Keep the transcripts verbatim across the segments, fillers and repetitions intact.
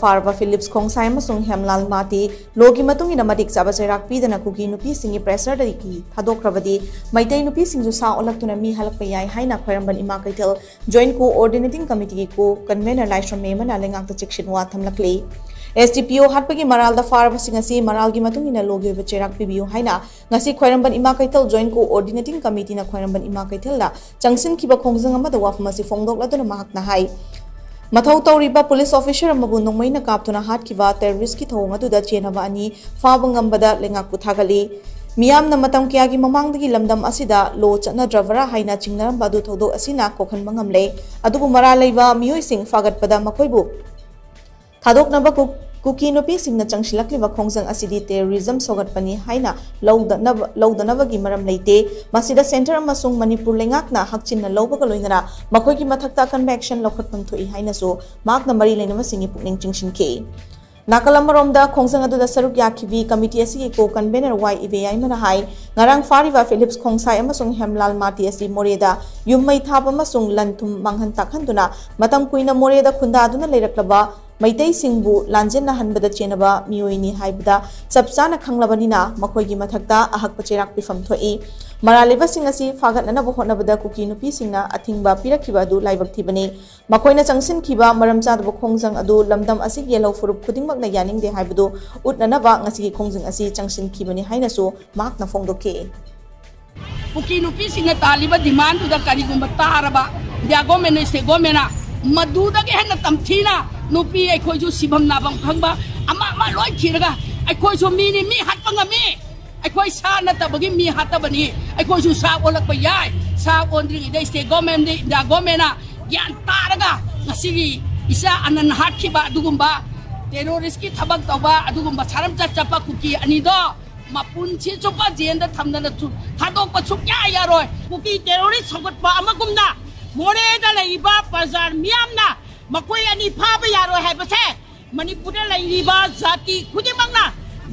ꯐꯥꯔꯕ ꯐꯤꯂꯤꯞꯁ ꯈꯣꯡꯁꯥꯏ ꯑꯃꯁꯨꯡ ꯍꯦꯝꯂꯥꯜ ꯃꯥꯇꯤ ꯂꯣꯒꯤ ꯃꯇꯨꯡ ꯏꯟꯅ ꯃꯇꯤꯛ ꯆꯥꯕ ꯆꯩꯔꯥꯛ ꯄꯤꯗꯅ ꯀꯨꯀꯤ ꯅꯨꯄꯤꯁꯤꯡꯒꯤ ꯄ꯭ꯔꯦꯁꯔꯗꯒꯤ ꯊꯥꯗꯣꯛꯈ꯭ꯔꯕꯗꯤ ꯃꯩꯇꯩ ꯅꯨꯄꯤꯁꯤꯡꯁꯨ ꯁꯥ ꯑꯣꯜꯂꯛꯇꯨꯅ ꯃꯤ ꯍꯜꯂꯛꯄ ꯌꯥꯏ ꯍꯥꯏꯅ ꯈ꯭ꯋꯥꯏꯔꯝꯕꯟ ꯏꯃꯥ ꯀꯩꯊꯦꯜ ꯖꯣꯏꯟꯠ ꯀꯣꯑꯣꯔꯗꯤꯅꯦꯇꯤꯡ ꯀꯃꯤꯇꯤꯒꯤ ꯀꯣ ꯀꯟꯚꯦꯅꯔ ꯂꯥꯏꯁ꯭ꯔꯝ ꯃꯦꯃꯅ ꯂꯩꯉꯥꯛꯇ ꯆꯦꯛꯁꯤꯟ ꯋꯥ ꯊꯝꯂꯛꯂꯤ꯫ ꯑꯦꯁ ꯗꯤ ꯄꯤ ꯑꯣ ꯍꯥꯠꯄꯒꯤ ꯃꯔꯥꯜꯗ ꯐꯥꯔꯕꯁꯤꯡ ꯑꯁꯤ ꯃꯔꯥꯜꯒꯤ ꯃꯇꯨꯡ ꯏꯟꯅ ꯂꯣꯒꯤ ꯑꯣꯏꯕ ꯆꯩꯔꯥꯛ ꯄꯤꯕꯤꯌꯨ ꯍꯥꯏꯅ ꯉꯁꯤ ꯈ꯭ꯋꯥꯏꯔꯝꯕꯟ ꯏꯃꯥ ꯀꯩꯊꯦꯜ ꯖꯣꯏꯟꯠ ꯀꯣꯑꯣꯔꯗꯤꯅꯦꯇꯤꯡ ꯀꯃꯤꯇꯤꯅ ꯈ꯭ꯋꯥꯏꯔꯝꯕꯟ ꯏꯃꯥ ꯀꯩꯊꯦꯜꯗ ꯆꯪꯁꯤꯟꯈꯤꯕ ꯈꯣꯡꯖꯪ ꯑꯃꯗ ꯋꯥꯐꯝ ꯑꯁꯤ ꯐꯣꯡꯗꯣꯛꯂꯗꯨꯅ ꯃꯍꯥꯛꯅ ꯍꯥꯏ, ꯃꯊꯧ ꯇꯧꯔꯤꯕ ꯄꯨꯂꯤꯁ ꯑꯣꯐꯤꯁꯔ ꯑꯃꯕꯨ ꯅꯣꯡꯃꯩꯅ ꯀꯥꯞꯇꯨꯅ ꯍꯥꯠꯈꯤꯕ ꯇꯦꯔꯣꯔꯤꯁ꯭ꯠꯀꯤ ꯊꯧꯑꯣꯡ ꯑꯗꯨꯗ ꯆꯦꯟꯅꯕ ꯑꯅꯤ ꯐꯥꯕ ꯉꯝꯕꯗ ꯂꯩꯉꯥꯛꯄꯨ ꯊꯥꯒꯠꯂꯤ꯫ ꯃꯤꯌꯥꯝꯅ ꯃꯇꯝ ꯀꯌꯥꯒꯤ ꯃꯃꯥꯡꯗꯒꯤ ꯂꯝꯗꯝ ꯑꯁꯤꯗ ꯂꯣ ꯆꯠꯅꯗ꯭ꯔꯕꯔꯥ ꯍꯥꯏꯅ ꯆꯤꯡꯅꯔꯝꯕ ꯑꯗꯨ ꯊꯧꯗꯣꯛ ꯑꯁꯤꯅ ꯀꯣꯛꯍꯟꯕ ꯉꯝꯂꯦ꯫ ꯑꯗꯨꯕꯨ ꯃꯔꯥꯜ ꯂꯩꯕ ꯃꯤꯑꯣꯏꯁꯤꯡ ꯐꯥꯒꯠꯄꯗ ꯃꯈꯣꯏꯕꯨ ꯊꯥꯗꯣꯛꯅꯕ ꯀꯨ-, ꯀꯨꯀꯤ ꯅꯨꯄꯤꯁꯤꯡꯅ ꯆꯪꯁꯤꯜꯂꯛꯂꯤꯕ ꯈꯣꯡꯖꯪ ꯑꯁꯤꯗꯤ ꯇꯦꯔꯣꯔꯤꯖꯝ ꯁꯧꯒꯠꯄꯅꯤ ꯍꯥꯏꯅ ꯂꯧꯗꯅꯕ, ꯂꯧꯗꯅꯕꯒꯤ ꯃꯔꯝ ꯂꯩꯇꯦ꯫ ꯃꯁꯤꯗ ꯁꯦꯟꯇꯔ ꯑꯃꯁꯨꯡ ꯃꯅꯤꯄꯨꯔ ꯂꯩꯉꯥꯛꯅ ꯍꯛꯆꯤꯟꯅ ꯂꯧꯕꯒ ꯂꯣꯏꯅꯅ ꯃꯈꯣꯏꯒꯤ ꯃꯊꯛꯇ ꯑꯀꯟꯕ ꯑꯦꯛꯁꯟ ꯂꯧꯈꯠꯐꯝ ꯊꯣꯛꯏ ꯍꯥꯏꯅꯁꯨ ꯃꯍꯥꯛꯅ ꯃꯔꯤ ꯂꯩꯅꯕꯁꯤꯡꯒꯤ ꯄꯨꯛꯅꯤꯡ ꯆꯤꯡꯁꯤꯟꯈꯤ꯫ ꯅꯥꯀꯜ ꯑꯃꯔꯣꯝꯗ ꯈꯣꯡꯖꯪ ꯑꯗꯨꯗ ꯁꯔꯨꯛ ꯌꯥꯈꯤꯕꯤ ꯀꯃꯤꯇꯤ ꯑꯁꯤꯒꯤ ꯀꯣ ꯀꯟꯚꯦꯅꯔ ꯋꯥꯏ ꯏꯕꯦꯌꯥꯏꯃꯅ ꯍꯥꯏ, ꯉꯔꯥꯡ ꯐꯥꯔꯤꯕ ꯐꯤꯂꯤꯞꯁ ꯈꯣꯡꯁꯥꯏ ꯑꯃꯁꯨꯡ ꯍꯦꯝꯂꯥꯜ ꯃꯥꯇꯤ ꯑꯁꯤ ꯃꯣꯔꯦꯗ ꯌꯨꯝ ꯃꯩ ꯊꯥꯕ ꯑꯃꯁꯨꯡ ꯂꯟ ꯊꯨꯝ ꯃꯥꯡꯍꯟ ꯇꯥꯛꯍꯟꯗꯨꯅ ꯃꯇꯝ ꯀꯨꯏꯅ ꯃꯣꯔꯦꯗ ꯈꯨꯟꯗꯥꯗꯨꯅ ꯂꯩꯔꯛꯂꯕ ꯃꯩꯇꯩꯁꯤꯡꯕꯨ ꯂꯥꯟꯖꯦꯟꯅꯍꯟꯕꯗ ꯆꯦꯟꯅꯕ ꯃꯤꯑꯣꯏꯅꯤ ꯍꯥꯏꯕꯗ ꯆꯞ ꯆꯥꯅ ꯈꯪꯂꯕꯅꯤꯅ ꯃꯈꯣꯏꯒꯤ ꯃꯊꯛꯇ ꯑꯍꯛꯄ ꯆꯩꯔꯥꯛ ꯄꯤꯐꯝ ꯊꯣꯛꯏ꯫ ꯃꯔꯥꯜ ꯂꯩꯕꯁꯤꯡ ꯑꯁꯤ ꯐꯥꯒꯠꯅꯅꯕ ꯍꯣꯠꯅꯕꯗ ꯀꯨꯀꯤ ꯅꯨꯄꯤꯁꯤꯡꯅ ꯑꯊꯤꯡꯕ ꯄꯤꯔꯛꯈꯤꯕ ꯑꯗꯨ ꯂꯥꯏꯕꯛ ꯊꯤꯕꯅꯤ꯫ ꯃꯈꯣꯏꯅ ꯆꯪꯁꯤꯟꯈꯤꯕ ꯃꯔꯝ ꯆꯥꯗꯕ ꯈꯣꯡꯖꯪ ꯑꯗꯨ ꯂꯝꯗꯝ ꯑꯁꯤꯒꯤ ꯌꯦꯜꯍꯧ ꯐꯨꯔꯨꯞ ꯈꯨꯗꯤꯡꯃꯛꯅ ꯌꯥꯅꯤꯡꯗꯦ ꯍꯥꯏꯕꯗꯨ ꯎꯠꯅꯅꯕ ꯉꯁꯤꯒꯤ ꯈꯣꯡꯖꯪ ꯑꯁꯤ ꯆꯪꯁꯤꯟꯈꯤꯕꯅꯤ ꯍꯥꯏꯅꯁꯨ ꯃꯍꯥꯛꯅ ꯐꯣꯡꯗꯣꯛꯈꯤ꯫ ꯀꯨꯀꯤ ꯅꯨꯄꯤꯁꯤꯡꯅ ꯇꯥꯜꯂꯤꯕ ꯗꯤꯃꯥꯟꯗꯨꯗ ꯀꯔꯤꯒꯨꯝꯕ ꯇꯥꯔꯕ ꯏꯟꯗꯤꯌꯥ ꯒꯣꯔꯃꯦꯟꯅ, ꯁ꯭ꯇꯦꯠ ꯒꯣꯔꯃꯦꯟꯅ ꯃꯗꯨꯗꯒꯤ ꯍꯦꯟꯅ ꯇꯝꯊꯤꯅ ꯅꯨꯄꯤ ꯑꯩꯈꯣꯏꯁꯨ ꯁꯤꯐꯝ ꯅꯥꯐꯝ ꯈꯪꯕ ꯑꯃ ꯑꯃ ꯂꯣꯏ ꯊꯤꯔꯒ ꯑꯩꯈꯣꯏꯁꯨ ꯃꯤꯅꯤ, ꯃꯤ ꯍꯥꯠꯄ ꯉꯝꯃꯤ, ꯑꯩꯈꯣꯏ ꯁꯥ ꯅꯠꯇꯕꯒꯤ ꯃꯤ ꯍꯥꯠꯇꯕꯅꯤ, ꯑꯩꯈꯣꯏꯁꯨ ꯁꯥ ꯑꯣꯜꯂꯛꯄ ꯌꯥꯏ꯫ ꯁꯥ ꯑꯣꯟꯗ꯭ꯔꯤꯉꯩꯗ ꯁ꯭ꯇꯦꯠ ꯒꯣꯔꯃꯦꯟꯗꯤ, ꯏꯟꯗꯤꯌꯥ ꯒꯣꯔꯃꯦꯟꯅ ꯒ꯭ꯌꯥꯟ ꯇꯥꯔꯒ ꯉꯁꯤꯒꯤ ꯏꯆꯥ ꯑꯅꯟ ꯍꯥꯠꯈꯤꯕ ꯑꯗꯨꯒꯨꯝꯕ ꯇꯦꯔꯣꯔꯤꯁꯀꯤ ꯊꯕꯛ ꯇꯧꯕ ꯑꯗꯨꯒꯨꯝꯕ ꯁꯥꯔꯝꯆꯠ ꯆꯠꯄ ꯀꯨꯀꯤ ꯑꯅꯤꯗꯣ ꯃꯄꯨꯟꯁꯤ ꯆꯨꯞꯄ ꯖꯦꯜꯗ ꯊꯝꯗꯅ ꯊꯥꯗꯣꯛꯄ ꯁꯨꯛꯌꯥ ꯌꯥꯔꯣꯏ꯫ ꯀꯨꯀꯤ ꯇꯦꯔꯣꯔꯤꯁ ꯁꯧꯒꯠꯄ ꯑꯃꯒꯨꯝꯅ ꯃꯣꯔꯦꯗ ꯂꯩꯔꯤꯕ ꯄ꯭ꯔꯖꯥ ꯃꯤꯌꯥꯝꯅ ꯃꯈꯣꯏ ꯑꯅꯤ ꯐꯥꯕ ꯌꯥꯔꯣꯏ ꯍꯥꯏꯕꯁꯦ ꯃꯅꯤꯄꯨꯔꯗ ꯂꯩꯔꯤꯕ ꯖꯥꯇꯤ ꯈꯨꯗꯤꯡꯃꯛꯅ,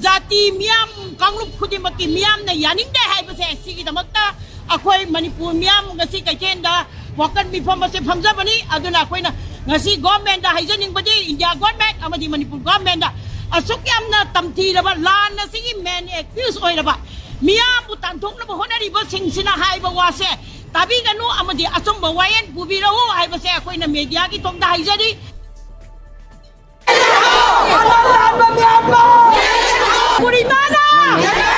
ꯖꯥꯇꯤ ꯃꯤꯌꯥꯝ, ꯀꯥꯡꯂꯨꯞ ꯈꯨꯗꯤꯡꯃꯛꯀꯤ ꯃꯤꯌꯥꯝꯅ ꯌꯥꯅꯤꯡꯗꯦ ꯍꯥꯏꯕꯁꯦ, ꯁꯤꯒꯤꯗꯃꯛꯇ ꯑꯩꯈꯣꯏ ꯃꯅꯤꯄꯨꯔ ꯃꯤꯌꯥꯝ ꯉꯁꯤ ꯀꯩꯊꯦꯜꯗ ꯋꯥꯀꯠ ꯃꯤꯐꯝ ꯑꯁꯦ ꯐꯝꯖꯕꯅꯤ꯫ ꯑꯗꯨꯅ ꯑꯩꯈꯣꯏꯅ ꯉꯁꯤ ꯒꯣꯔꯃꯦꯟꯗ ꯍꯥꯏꯖꯅꯤꯡꯕꯗꯤ, ꯏꯟꯗꯤꯌꯥ ꯒꯣꯔꯃꯦꯟ ꯑꯃꯗꯤ ꯃꯅꯤꯄꯨꯔ ꯒꯣꯔꯃꯦꯟꯗ, ꯑꯁꯨꯛ ꯌꯥꯝꯅ ꯇꯝꯊꯤꯔꯕ ꯂꯥꯟ ꯑꯁꯤꯒꯤ ꯃꯦꯟ ꯑꯦꯀ꯭ꯌꯨꯁ ꯑꯣꯏꯔꯕ, ꯃꯤꯌꯥꯝꯕꯨ ꯇꯥꯟꯊꯣꯛꯅꯕ ꯍꯣꯠꯅꯔꯤꯕꯁꯤꯡꯁꯤꯅ ꯍꯥꯏꯕ ꯋꯥꯁꯦ ꯇꯥꯕꯤꯒꯅꯨ ꯑꯃꯗꯤ ꯑꯆꯨꯝꯕ ꯋꯥꯌꯦꯜ ꯄꯨꯕꯤꯔꯛꯎ ꯍꯥꯏꯕꯁꯦ ꯑꯩꯈꯣꯏꯅ ꯃꯦꯗꯤꯌꯥꯒꯤ ꯊꯣꯡꯗ ꯍꯥꯏꯖꯔꯤ꯫ ꯄꯨꯔꯅꯤꯃꯥꯅ!